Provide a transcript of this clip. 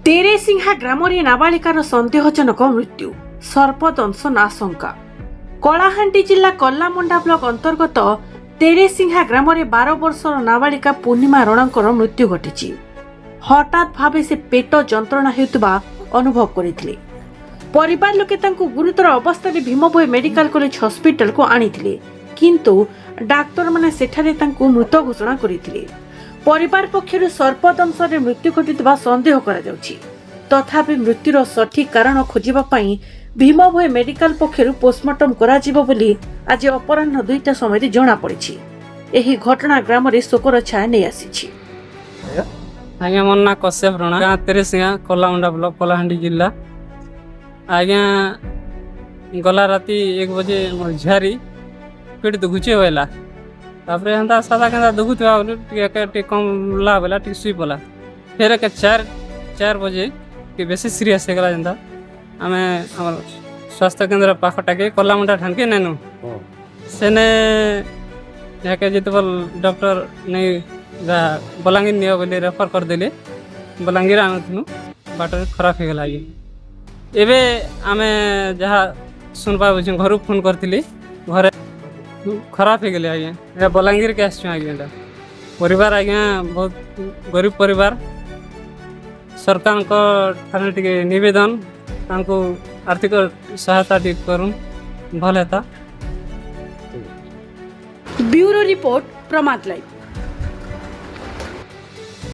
ତେରେସିଂହା ଗ୍ରାମରେ ନାବାଳିକାର ସନ୍ଦେହଜନକ ମୃତ୍ୟୁ, ସର୍ପଦଂଶନ ଆଶଙ୍କା। କଳାହାଣ୍ଡି ଜିଲ୍ଲା କଲ୍ଲାମୁଣ୍ଡା ବ୍ଲକ ଅନ୍ତର୍ଗତ ତେରେସିଂହା ଗ୍ରାମରେ 12 ବର୍ଷର ନାବାଳିକା ପୂର୍ଣ୍ଣିମା ରଣାଙ୍କର ମୃତ୍ୟୁ ଘଟିଛି। ହଠାତ୍ ଭାବେ ସେ ପେଟ ଯନ୍ତ୍ରଣା ହେଉଥିବା ଅନୁଭବ କରିଥିଲେ। ପରିବାର ଲୋକେ ତାଙ୍କୁ ଗୁରୁତର ଅବସ୍ଥାରେ ଭୀମଭୋଇ ମେଡିକାଲ କଲେଜ ହସ୍ପିଟାଲକୁ ଆଣିଥିଲେ, କିନ୍ତୁ ଡାକ୍ତରମାନେ ସେଠାରେ ତାଙ୍କୁ ମୃତ ଘୋଷଣା କରିଥିଲେ। ପରିବାର ପକ୍ଷରୁ ସର୍ପଦଂଶରେ ମୃତ୍ୟୁ ଘଟିଥିବା ସନ୍ଦେହ କରାଯାଉଛି। ତଥାପି ମୃତ୍ୟୁର ସଠିକ୍ କାରଣ ଖୋଜିବା ପାଇଁ ଭୀମଭୋଇ ମେଡିକାଲ ପକ୍ଷରୁ ପୋଷ୍ଟମର୍ଟମ କରାଯିବ ବୋଲି ଆଜି ଅପରାହ୍ନ 2ଟା ସମୟରେ ଜଣାପଡ଼ିଛି। ଏହି ଘଟଣା ଗ୍ରାମରେ ଶୋକର ଛାୟା ନେଇ ଆସିଛି। ଆଜ୍ଞା, ମୋର ନାଁ କଶ୍ୟପ ରଣା, ଗାଁ ତେରେସିଂହା, କଲାମୁଣ୍ଡା ବ୍ଲକ, କଳାହାଣ୍ଡି ଜିଲ୍ଲା। ଆଜ୍ଞା, ଗଲା ରାତି 1 ବଜେ ମୋର ଝିଆରୀ ପେଟ ଦୁଖୁଛେ ବୋଇଲା। ତାପରେ ହେନ୍ତା ସାଦା କେନ୍ତା ଦୁଖୁଥିବା ବୋଲି ଟିକେ ଏକା ଟିକେ କମଲା ବୋଇଲା, ଟିକେ ଶୁଇ ପଲା। ଫେର୍ ଏକା 4 ବଜେ ଟିକେ ବେଶୀ ସିରିୟସ୍ ହେଇଗଲା। ଯେନ୍ତା ଆମେ ଆମର ସ୍ୱାସ୍ଥ୍ୟ କେନ୍ଦ୍ର ପାଖଟାକେ କଲାମୁଣ୍ଡା ଠାନକେ ନେନୁ। ସେନେ ଯାହାକେ ଯେତେବେଳେ ଡକ୍ଟର ନେଇ ବଲାଙ୍ଗୀର ନିଅ ବୋଲି ରେଫର କରିଦେଲେ। ବଲାଙ୍ଗୀର ଆଣୁଥିଲୁ, ବାଟରେ ଖରାପ ହେଇଗଲା ଆଜ୍ଞା। ଏବେ ଆମେ ଯାହା ଶୁଣବା ବୁଝୁଁ, ଘରୁ ଫୋନ୍ କରିଥିଲି, ଘରେ ଖରାପ ହେଇଗଲେ ଆଜ୍ଞା। ଏଇଟା ବଲାଙ୍ଗୀରକେ ଆସିଛୁ ଆଜ୍ଞା। ଏଇଟା ପରିବାର ଆଜ୍ଞା ବହୁତ ଗରିବ ପରିବାର। ସରକାରଙ୍କ ଠାନେ ଟିକେ ନିବେଦନ, ତାଙ୍କୁ ଆର୍ଥିକ ସହାୟତା ଟିକେ କରୁନ୍, ଭଲ ହେତା। Bureau report, Pramod live.